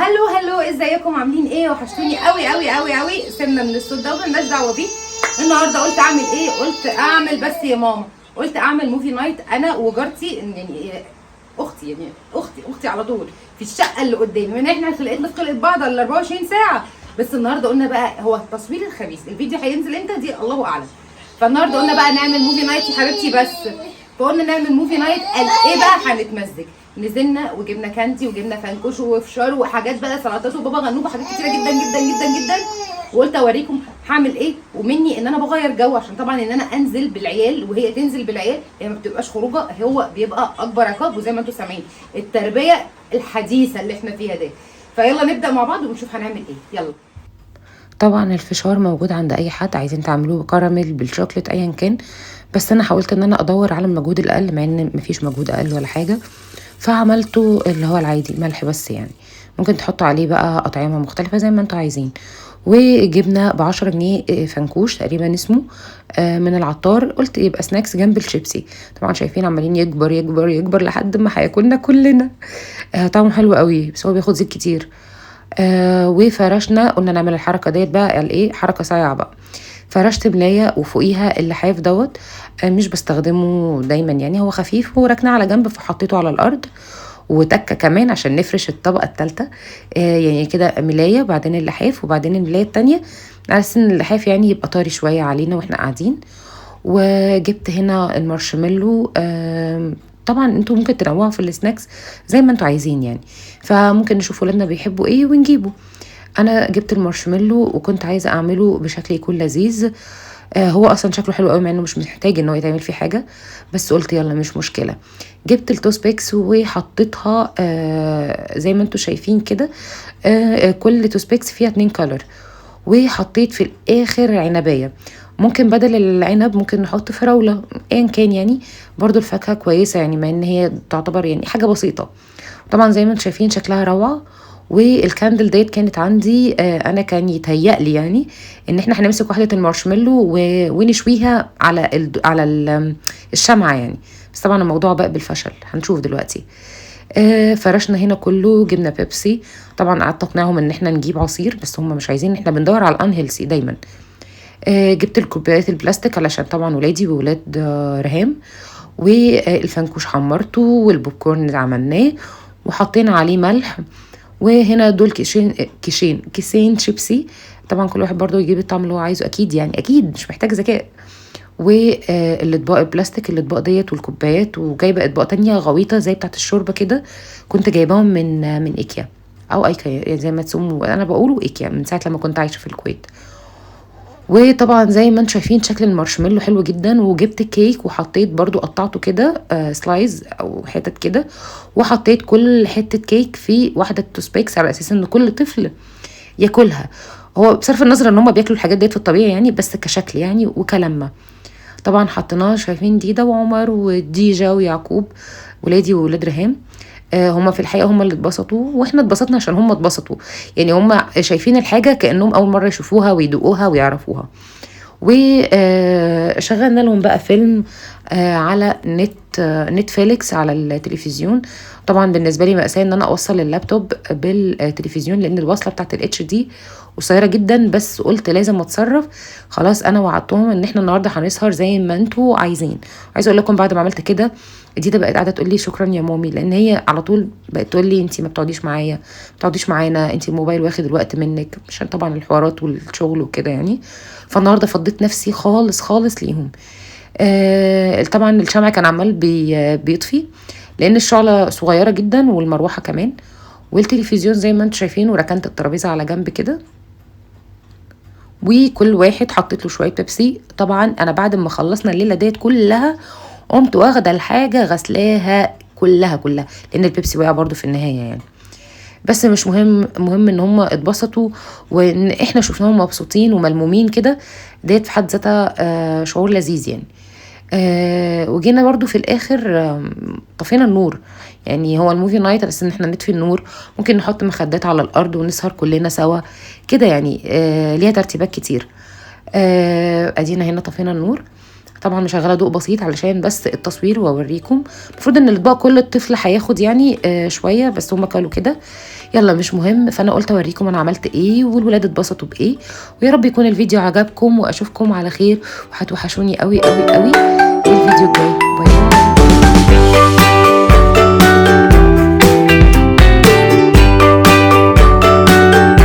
hello hello، ازيكم؟ عاملين ايه؟ وحشتوني قوي قوي قوي قوي. سيبنا من الصوت ده ومالناش دعوه بيه. النهارده قلت اعمل ايه؟ قلت اعمل بس يا ماما، قلت اعمل movie night انا وجارتي، يعني اختي، يعني اختي اختي على طول في الشقة اللي قدامي، من احنا خلقتنا في خلقه بعض ال 24 ساعة. بس النهارده قلنا بقى، هو التصوير الخميس، الفيديو هينزل امتى دي الله اعلم. فالنهارده قلنا بقى نعمل movie night يا حبيبتي، بس فقلنا نعمل movie night. قال ايه بقى؟ هنتمزج. نزلنا وجبنا candy وجبنا فنكوش وفشار وحاجات بقى، سلطات وبابا غنوج وحاجات كتيرة جدا جدا جدا جدا. وقلت اوريكم هعمل ايه، ومني ان انا بغير جو، عشان طبعا ان انا انزل بالعيال وهي تنزل بالعيال هي ما بتبقاش خروجه، هو بيبقى اكبر عقاب. وزي ما انتم سامعين التربية الحديثة اللي احنا فيها دي. فيلا نبدا مع بعض ونشوف هنعمل ايه. يلا. طبعا الفشار موجود عند اي حد، عايزين تعملوه بكراميل بالشوكليت ايا كان، بس انا حاولت ان انا ادور على المجهود الاقل، مع ان مفيش مجهود اقل ولا حاجة، فعملته اللي هو العادي ملح بس، يعني ممكن تحطوا عليه بقى اطعمه مختلفة زي ما انتوا عايزين. وجبنا ب10 جنيه فنكوش تقريبا اسمه من العطار، قلت يبقى snacks جنب الشيبسي. طبعا شايفين عمالين يكبر يكبر يكبر لحد ما هياكلنا كلنا. طعمه حلو قوي بس هو بياخد زيت كتير. وفرشنا، قلنا نعمل الحركة ديت بقى، قال ايه حركة صايعه بقى. فرشت ملايه وفوقيها اللحاف دوت، مش بستخدمه دايما يعني، هو خفيف وركناه على جنب فحطيته على الارض، وتكه كمان عشان نفرش الطبقة الثالثة. يعني كده ملايه بعدين اللحاف وبعدين الملايه التانية، على اساس ان اللحاف يعني يبقى طري شوية علينا واحنا قاعدين. وجبت هنا المارشميلو. طبعا انتوا ممكن تنوعوا في ال snacks زي ما انتوا عايزين يعني، فممكن نشوف ولادنا بيحبوا ايه ونجيبه. انا جبت المارشميلو وكنت عايزه اعمله بشكل يكون لذيذ. هو اصلا شكله حلو قوي مع انه مش محتاج ان هو يتعمل فيه حاجة، بس قلت يلا مش مشكلة. جبت ال toothpicks وحطيتها زي ما انتوا شايفين كده، كل toothpicks فيها 2 color، وحطيت في الاخر عنبيه. ممكن بدل العنب ممكن نحط فراوله ايا كان يعني، برضو الفاكهة كويسة يعني، مع ان هي تعتبر يعني حاجة بسيطة. طبعا زي ما انتم شايفين شكلها روعه. وال candle ديت كانت عندي، انا كان يتهيألي يعني ان احنا هنمسك واحدة المارشميلو ونشويها على الشمعة يعني، بس طبعا الموضوع بقى بالفشل، هنشوف دلوقتي. فرشنا هنا كله، جبنا بيبسي. طبعا قعدت اقنعهم ان احنا نجيب عصير بس هم مش عايزين، احنا بندور على ال unhealthy دايما. جبت الكوبايات البلاستيك علشان طبعا ولادي وولاد رهام، والفنكوش حمرته، والبوب كورن عملناه وحطينا عليه ملح. وهنا دول كيسين شيبسي، طبعا كل واحد برضو يجيب الطعم اللي هو عايزه اكيد يعني، اكيد مش محتاج ذكاء. والاطباق البلاستيك، الاطباق ديت والكوبايات، وجايبه اطباق تانية غويطه زي بتاعه الشوربة كده، كنت جايباهم من ايكيا او ايكيا زي ما تسموا، انا بقوله ايكيا من ساعة لما كنت عايشه في الكويت. وطبعا زي ما انتم شايفين شكل المارشميلو حلو جدا. وجبت كيك وحطيت برضو، قطعته كده slice او حتت كده، وحطيت كل حتة كيك في واحدة toothpicks على اساس ان كل طفل ياكلها. هو بصرف النظر ان هم بياكلوا الحاجات ديت في الطبيعي يعني، بس كشكل يعني وكلمه. طبعا حطيناه، شايفين ديدا وعمر وديجا ويعقوب ولادي وولاد رهام، هما في الحقيقة هما اللي اتبسطوا واحنا اتبسطنا عشان هما اتبسطوا يعني، هما شايفين الحاجة كانهم اول مرة يشوفوها ويدوقوها ويعرفوها. وشغلنا لهم بقى فيلم على نتفليكس على التلفزيون. طبعا بالنسبة لي مأساة ان انا اوصل اللابتوب بالتلفزيون لان الوصلة بتاعت ال HD قصيرة جدا، بس قلت لازم اتصرف. خلاص انا وعدتهم ان احنا النهارده هنسهر زي ما انتوا عايزين. عايزه اقول لكم بعد ما عملت كده ديدا بقت قاعدة تقول لي شكرا يا مامي، لان هي على طول بقت تقول لي انتي ما بتقعديش معايا، ما بتقعديش معانا، انتي الموبايل واخد الوقت منك، عشان طبعا الحوارات والشغل وكده يعني. فالنهارده فضيت نفسي خالص خالص ليهم. طبعا الشمع كان عمال بيطفي لان الشعلة صغيرة جدا والمروحه كمان، والتلفزيون زي ما انتم شايفين، وركنت الترابيزة على جنب كده، وكل واحد حطيت له شوية بيبسي. طبعا انا بعد ما خلصنا الليلة ديت كلها قمت واخده الحاجة غسلاها كلها كلها، لان البيبسي وقع برضو في النهاية يعني، بس مش مهم، مهم ان هم اتبسطوا وان احنا شفناهم مبسوطين وملمومين كده، ديت في حد ذاتها شعور لذيذ يعني. وجينا برضو في الاخر طفينا النور، يعني هو ال movie night بس ان احنا نطفي النور، ممكن نحط مخدات على الارض ونسهر كلنا سوا كده يعني، ليها ترتيبات كتير. ادينا هنا طفينا النور، طبعا مشغله ضوء بسيط علشان بس التصوير واوريكم. المفروض ان الاطباق كل الطفل هياخد يعني شوية، بس هما كلوا كده. يلا مش مهم. فانا قلت اوريكم انا عملت ايه والولاد اتبسطوا بايه، ويا رب يكون الفيديو عجبكم، واشوفكم على خير، وهتوحشوني قوي قوي قوي. الفيديو الجاي، bye.